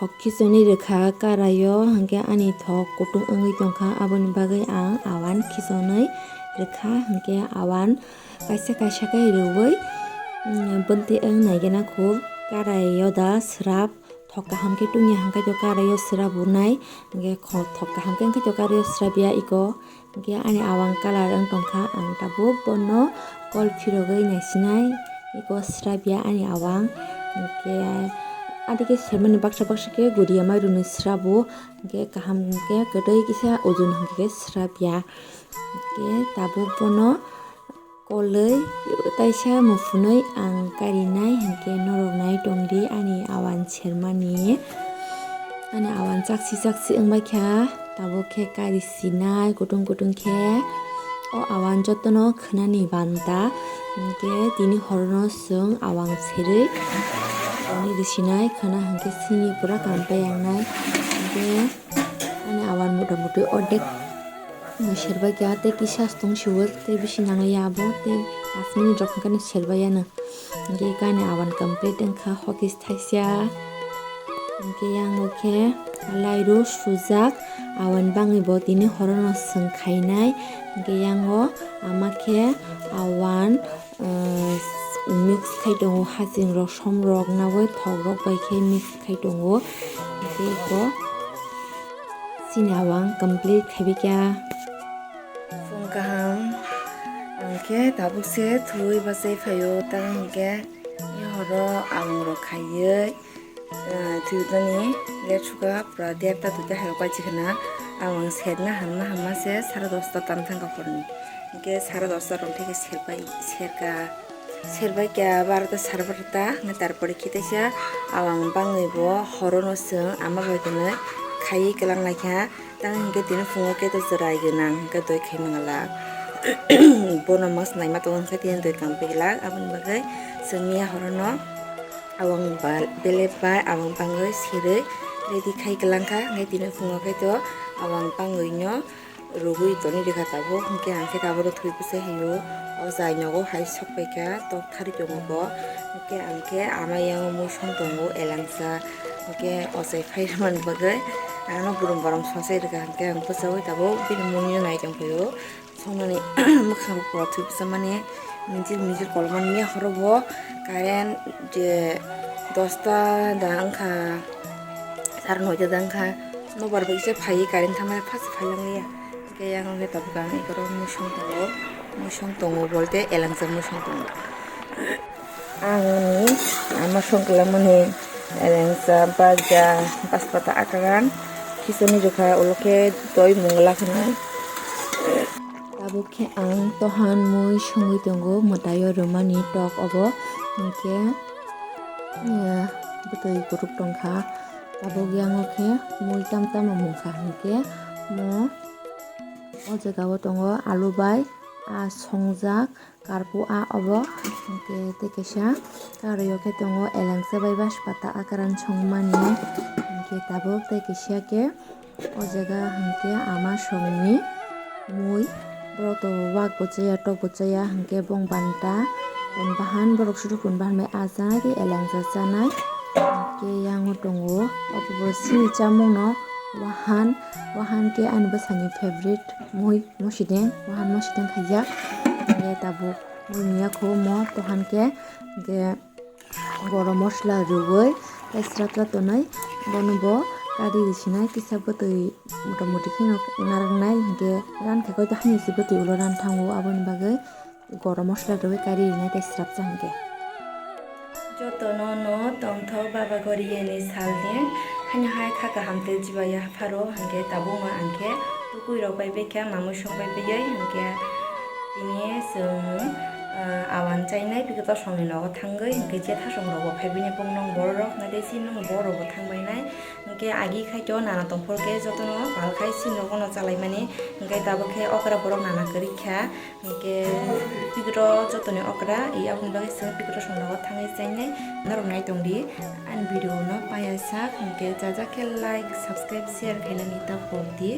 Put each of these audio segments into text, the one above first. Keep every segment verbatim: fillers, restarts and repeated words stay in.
Thok khichonwi rwkha karaio, hwnkhe ani thok kutung wngwi tongkha, aboni bagwi ang awan khichonwi rwkha, hwnkhe awan kaisa kaisa khe rwui, mm, bwntwi wng naigena kho karaio da srap. Thok kaham khe tungya hwnkhe to karaio srap unai, hwnkhe kho-, thok kaham khe hwnkhe to karaio srap ya iko. Hwnkhe ani awang colour wng tongkha, ang tabuk bono kol phirogwi naisinai, iko srap ya ani awang. Hwnkhe adike semani baksa baksa khe guriya mairuni srabo, hwnkhe kaham hwnkhe kwtwi kisa ojun hwnkhe srap ya. Hwnkhe tabuk bono kolwi taisa muphunwi ang karinai, hwnkhe norok nai tongdi ani awan sermani. Ani awan chaksi chaksi wngbaikha, tabuk khe kari sinai kutung kutung khe. O awan jotono khwnani banta, hwnkhe tini horono chwng awang serwi tongwi risinai khwna, hwnkhe sini pura kampaiyangnai. Hwnkhe ani awan mota moti ordek serbaikha, tei kisa tong siwo, tei bisi nangliya abo, tei pash minute rok hwnkhe serbaiyano. Hwnkhe ani awan complete wngkha, hokis thaisa. Hwnkhe yango khe lairu sujak, awan bangwi bo tini horono chwng khainai. Hwnkhe yango ama khe awan, ah, mix khai tongo, haching rok, som rok, naboi thok rok bai khe mix khai tongo. Hwnkhe iko chini awang complete khaibikha. Phung kaham, ang khe tabuk se thwi bachai phaio, tamo hwnkhe horo ang rok khaiwi, ah, thwi bani late sukha pura derta duita hai rok bai chikha na, ang serna hamna hamma se sare dosta tam thangkha horni, hwnkhe sare dosta rok theke serbai serkha. Serbai kha barota sare barota, hwnkhe tarpore khe teisa awang bangwi bo horono chwng ama bai kwnwi khaiwi kwlang lai kha. Tamo hwnkhe tini phungo khe to chwrai gwnang hwnkhe doi khai mangala. Bono mas naima tongo hwnkhe tini doi kampui glak, aboni bagwi chwng miya horono awang ba-, belep bai awang bangwi sirwi ready khai kwlang kha, hwnkhe tini phungo khe to awang bangwi no rwgwi toni rwkha tabuk, hwnkhe ang khe tabukno thwi bwsai hai o, o jai nogo hai sok pai kha, tok thari tongo bo, hwnkhe ang khe ama yang o mui song tongo elengsa, hwnkhe o jai phai rwmani bagwi ano burum borom sosai rwkha, hwnkhe ang bwchaui tabuk bini mui no nai tong phai o, songnani mwkhang rok pura thwi bwsa mani. Mijil mijil kolokma miya horo bo current je dosta da wngkha, sar noita da wngkha, nobar bai se phaiwi current thangmani fast phailang liya. Hwnkhe yang hwnkhe tabuk ang ikorok mui song tongo, mui song tongo bolte elengsa mui song tongo. Ang ni ama song kwlangmani elengsa, baja, baspata, akaran, khichoni rwkha, ulo khe doi mungla khwnai. Tabuk khe ang tohan mui songwi tongo mwtaio rwmani tok obo, hinkhe, eh, bwtwi kwrwk tongkha. Tabuk yango khe mui tam tamo mungkha, hinkhe mo o jagao tongo alu bai a songjak karpu a obo, hinkhe tei kaisa karwi o khe tongo elengsa bai baspata akaran songmani, hinkhe tabuk tei kaisa khe. O jaga hinkhe ama songni mui, borok to wak bo chaya, tok bo chaya, hinkhe bong banta, bahan borok suru kun bahan bai ah chanai tei elengsa chanai. Hinkhe yango tongo, obo bo sini chamungno wahan, wahan khe ani bwsani favorite mui mosideng, wahan mosideng khaijak. Hinkhe tabuk mui miya kho mo tohan khe, hinkhe gorom mosla rwui tei srapsa tonwi bono bo kari risinai kisa bwtwi motamoti kheno narwknai hinkhe rankha koi to haino se bwtwi ulo ranthango aboni bagwi gorom mosla rwui kari rinai tei srapsa hinkhe. Jotono no tongthok Baba Goriyani salni haino hai kha kaham tei chibaya pharo hinkhe tabukno ang khe tukui rok bai bekha mamui song bai biyai hinkhe tini chwng, ah, awan chainai bikhe tosongni nogo thangwi hinkhe je thasong rogo phai bini bong nong borok nai tei chini nong borok bo thang bainai hinkhe agi khai to nana tongphor khe jotono pal khai chini nogo no chalaimani hinkhe tabuk khe okra borok nana kwrwi kha hinkhe bikro jotoni okra i aboni bagwi chwng bikro song nogo thangwi chainai norok nai tongdi ani video no paya sak hinkhe jajak khe like subscribe share khainani ta pokdi.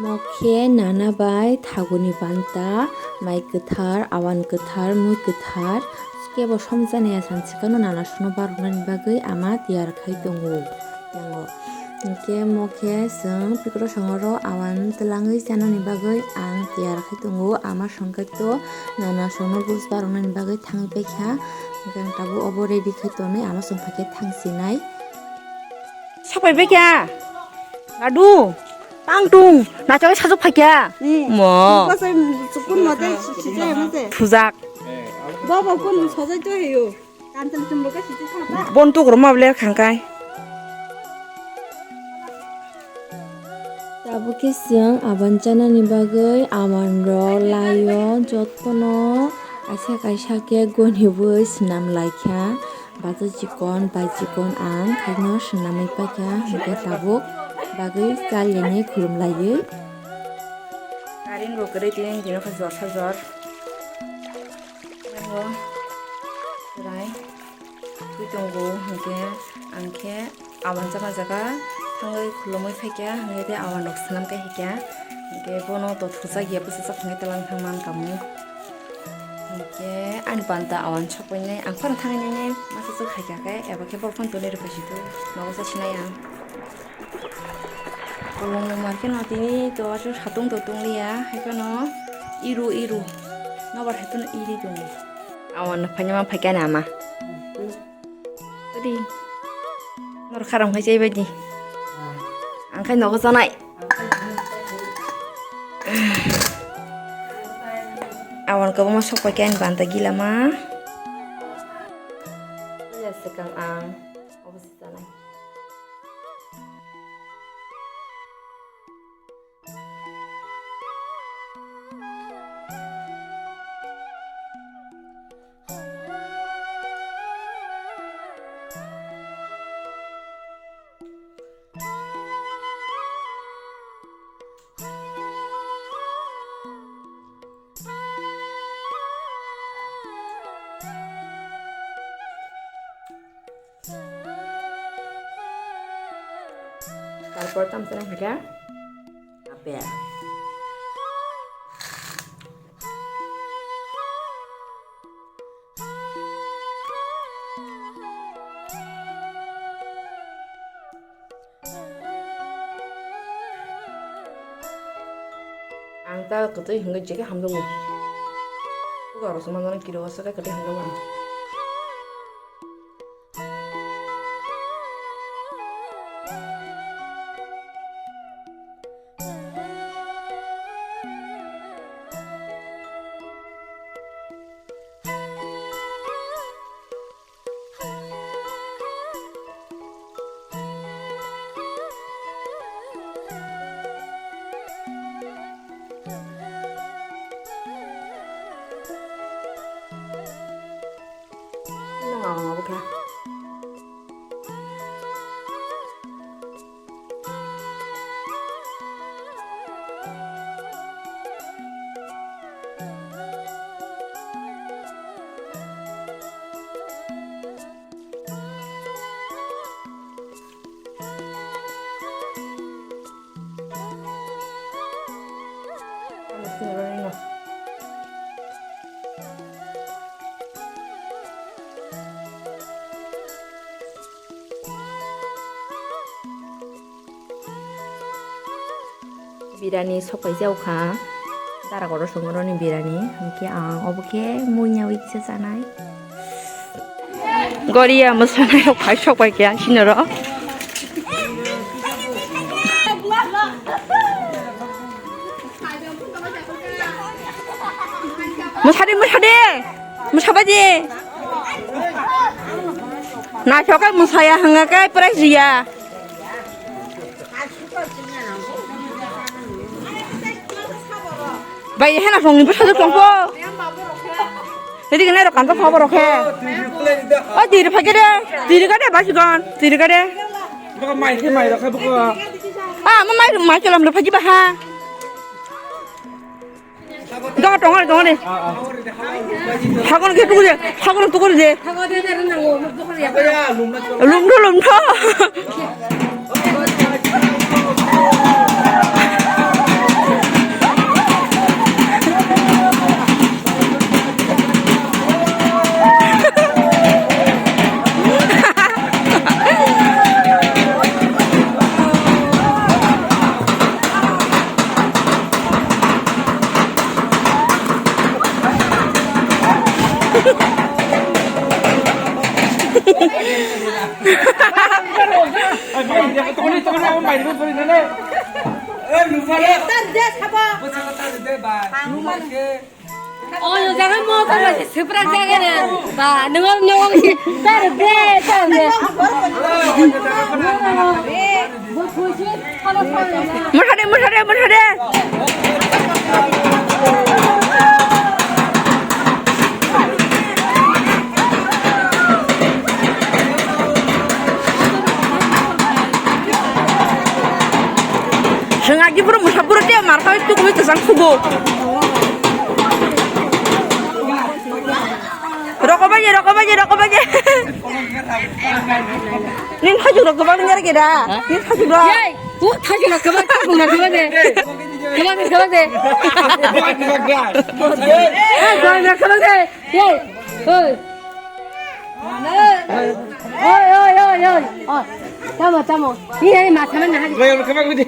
Mo khe nana bai thaguni banta, mai kwthar, awan kwthar, mui kwthar, Kebo somjani asan sikano nana suno baroknani bagwi ama tiyar khai tongo. Yango. Hingke mo khe chwng pikro songoro awan twlangwi chanani bagwi ang tiyar khai tongo. Ama songkhe to nana suno buj baroknani bagwi thangwi paikha. Hingke ang tabuk obo ready khai tonwi ama songkha khe thangsinai. Sapai bai kya? Ladu, tang tung, na chawi sajak phai kya? Hmm. Mo. Basa sukun mate sijai mate. Thujak. Baba kun sajai to heyo. Kantel tum loke sijai thapa. Bon tu gro ma bler khangkai. Tabuk khe chwng aban chanani bagwi aman rok laio, jotono kaisa kaisa khe goniwi swnam laikha. Bacha chikon bai chikon ang khaino swnamwi paikha, hingke tabuk bagwi chaliani khulumlaiwi. Karing rok kwrwi tini dino khe jor sa jor. Abo chwrai twi tongo, hingke ang khe awan chama jaga thangwi khulumwi phaikha, hingke tei awan rok swnam khe hikha, hingke bono to thujak ya bwsajak hingke twlang thangma ang kamo. Hingke ani panta awan sokpainai ang khorang thangwi nini masa swk khaikha khe eba khe borok phano tonwi rwkha situ nogo sa sinai ang. Kolong nung mar kheno tini to aswk satung to tongliya, hai kheno iru iru nobar hai kheno iri tongo. Awan phaina ma phaikha ni ama. Adi. Nor kharam khai chai bai di. Ang khai nogo chanai. Awan kwbangma sok pai khe ani banta gila ma. Puila swkang ang obo se chanai. Tarpor tamo chana hingke apple. Ang ta kwtwi hwnwi jekhe hamjakgo. Bukarokse manjana kiro o swkhe kwtwi hamjakgo ang. Nang ang abo kha. Birani sok paijak kha, dara kotor songoroni birani, hingke ang obo khe muinya ui kisa chanai. Goria mwsanai rok phai sok pai khe sinoro. Mwsadi, mwsadi, mwsabaidi. Naithokai mwsaya hwnga khe prize riya. Bai, hena songni bwsajwk tongkho. Edi gana rok kanto khobor rokhe. O tiri phai gede, tiri gede basigon, tiri gede. Baka mai khe mai rokhe baka. Ah, ma mai mai kelam rok phai ba ha. Dong, dong, dong, dong. Sakon khe tukuri, sakon tukuri je. Lumtho, lumtho. Oh, yung jaga mo ka ba, siprak jaga na. Ba, nung, nung, tar de, tar de. Murhade, murhade, murhade. Sengagi bro, musa bro, dia marka itu kami kesang subuh. Rokok aja, rokok aja, rokok aja. Nin haju rokok aja, nyari kira. Nin haju rokok. Tuh, thaji na kebak, kebak na kebak de. Kebak de, kebak de. Kebak de. Eh, kebak na kebak de. Yey, oi. Oi, oi, oi, oi. Oh, tamo, tamo. Ni hai ma sama na hai. Kebak de.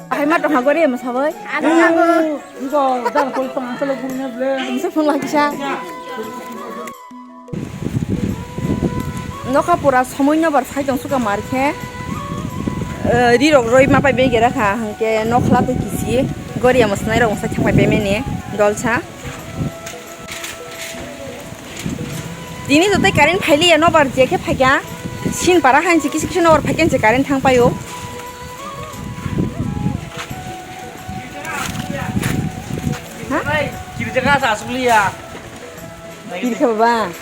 Hai ma tongha gori emo sabai. Ano. Bisa phone lagi sa. Nokha pura somoi nobar phai tong suka mar khe. Eh, ri rok roi ma pai bege rakha hangke nokhla to kisi gori emo snai rok sai thang pai bemeni dolsa. Tini joto current phailiya nobar je khe phaikha. Sin para hain se kisi kisi nobar phaikha se current thang paio. Ha? Kiri jaga sa asuk liya. Kiri kha baba.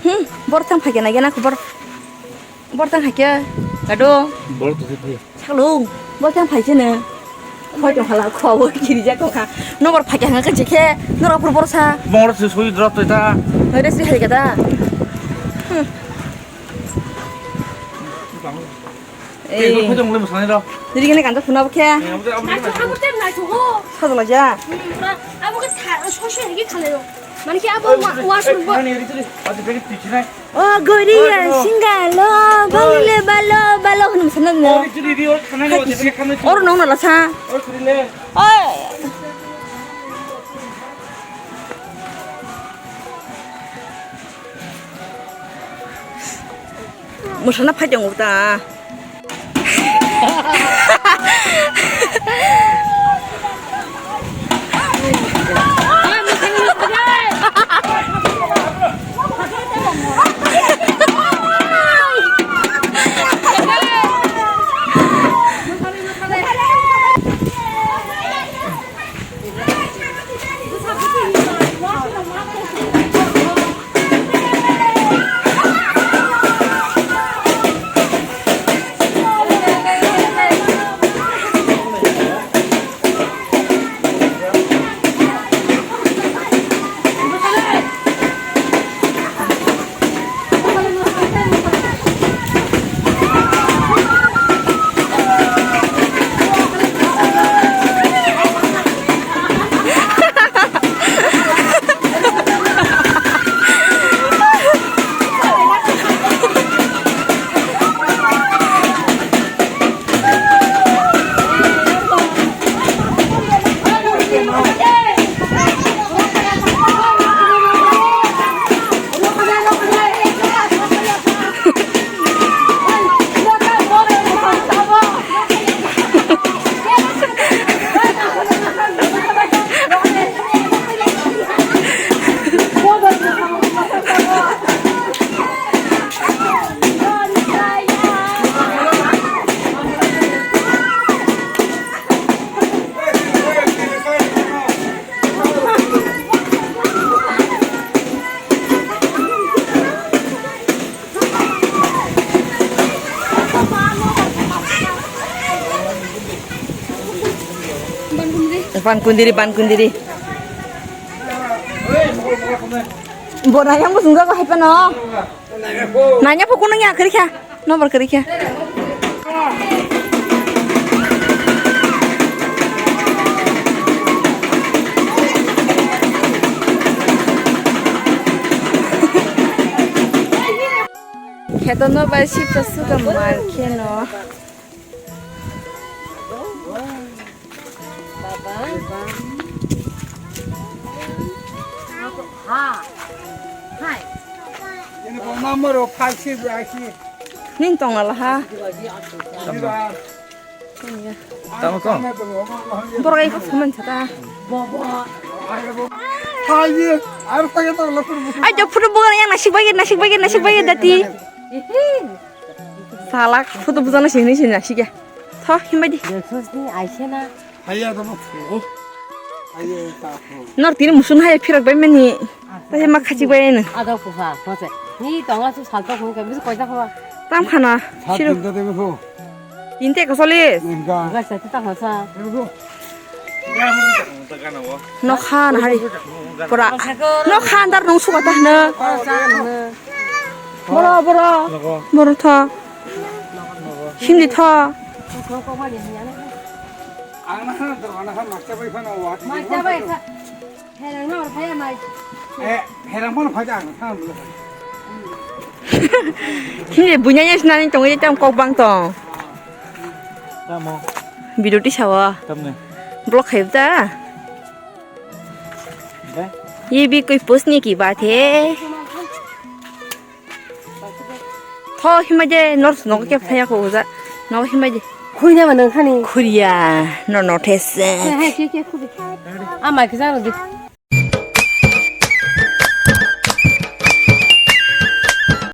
Hmm, bor thang phaikha na gena khobor. Bor tang hai khe, gado. Bor tu sih. Saklo, bor tang phai sene. Khoi tong khala, khoi kiri ja tong kha. Nobor phai khe hanga khe je khe, norok phur bor sa. Bor tu sui drop tu ta. Hoi re sui hai gada. Hmm. Ei, ei. Khoi tong le masani do. Diri kene kan to phuna bo khe. Sajala ja. Abo khe sa, soi soi hai khe khalai rok. Mane khe abo wa, wa suru bo. Mane ri tuli, ati bagi tui chinai. O goriya singalo, bangile balo, balo hwnwi sana no. Ori tuli ri, ori khanai no, ori khanai. Oro nong nala sa. Ori tuli le. Oi. Musana phai tongo ta. Ban kundiri, ban kundiri. Bo nanya mo sungga ko hai pano. Nanya pho kuno ya kari kha. Nobar kari kha. Kheto no bai sip to suka mar kheno. Ini phone number o five six I C. Ning tong la ha. Tamo kong. Borok ai kok saman chata. Hai, ayo, ayo, ayo, photo bugan yang nasik bai, nasik bai, nasik bai dati. Salak photo bujana sini sini nasik ya. Tho himbai di. Besos ni aise na. Haiya tamo. Haiya tamo. Nor tini musun hai phirak bai mani. Tei ma khachi bai no. Ada kuha, mase. Ni tonga su salto khum ke, bisu koita khawa. Tam khana. Siro. Sat tinta tebe ko. Tinte ko solis. Enggak. Enggak, satu tak masa. Tebe ko. Nokha na hari. Pura. Nokha andar nung suka ta na. Boro, boro. Boro tho. Hindi tho. Ang na ha, dorgana ha, makcha bai phano wa. Makcha bai pha. Herang no phaya mai. Eh, herang phano phai ang thang bolo. Hindi bunya ya sinani tong ya tam kok bang tong. Tamo. Video ti sawa. Tamne. Block hai ta. Dai. Ye bhi koi post nahi ki baat hai. Tho himai de nor nogo kep thaya ko uja. Nogo himai de. Khui na ma nang khani. Khuriya no no these. Hai ke ke khuri. Ama ke jang di.